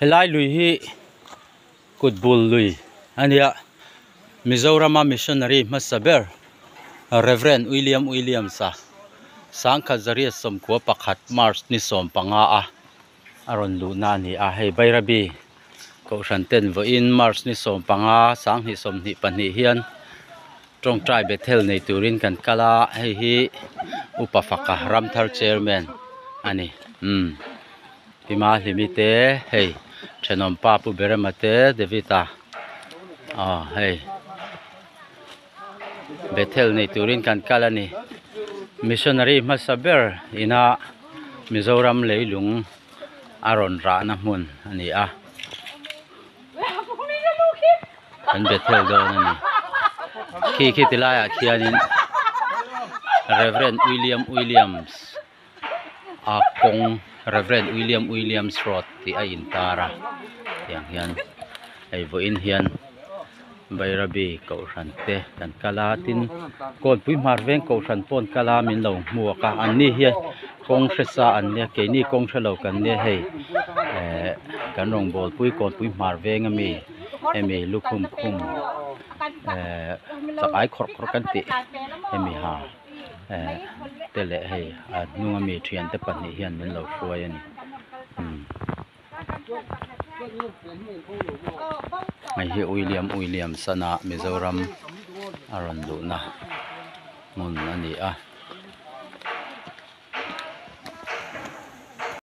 Helai lui hi kut bul lui a nia Mizorama missionary hmasa ber Rev William Williams a sangkhat zariat sawmkua pakhat March ni 15 a a rawn luhna a ni a hei Bairabi kohhran ten vawiin March ni 15 sanghnih 22 hian tawngtai Bethel nei turin kan kal a hei hi upa faka Ramthar chairman a ni umm Pima Hlimi te hei thenawm pa Pu Berema te David a aw hei Bethel nei turin kan kal a ni missionary hmasa ber ina Mizoram leilung a rawn rahna hmun a ni a. Kan Bethel dawn a ni. Khi khi ti laiah khianin Reverend William Williams a kawng Reverend William Williams road tih a intar a tiang hian hei vawiin hian Bairabi kohhran te kan kal a tin Kawnpui hmar veng kohhran pawh an kal a min lo hmuak a an ni hian kawng hre sa an nia keini kawng hre lo kan nia hei ehh kan rawngbawlpui Kawnpui hmar veng ami hemi lukhum khum ehh chak ai khawrh khawrh kan tih hemi ha ehh te leh hei a hnung ami thiante pahnih hian min lo hruai a ni umm. Hei hi William Williams-an a Mizoram a rawn luhna hmun a ni a.